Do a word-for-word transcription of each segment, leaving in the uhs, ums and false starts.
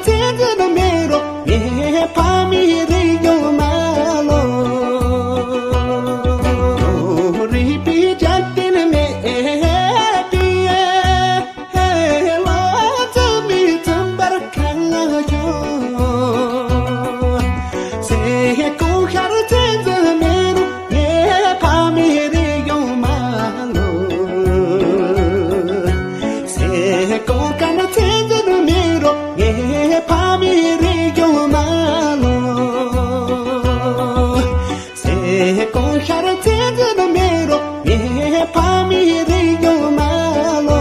བཙན་འཛུལ་མེད་རུང་ངའི་ཕ་མའི་རིག་གཞུང་མ་ལོ། རིག་པའི་རྒྱབ་རྟེན་མེད་པའི། ལོ་རྩིས་མེད་བཙུན་པར་གང་བྱུང་། སེ་གོང་ཤར་བཙན་འཛུལ་མེད་རུང་ངའི་ཕ་མའི་རིག་གཞུང་མ་ལོ། སེ་གོང་དཀར་ན་བཙན་འཛུལ་མེད་རུང་ངའི་ཕ་མའི་རིག་གཞུང་མ་ལོ། སེ་གོང་ཤར་བཙན་འཛུལ་མེད་རུང་ངའི་ཕ་མའི་རིག་གཞུང་མ་ལོ།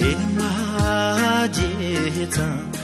ཨེ་མ་རྗེ་ཚང་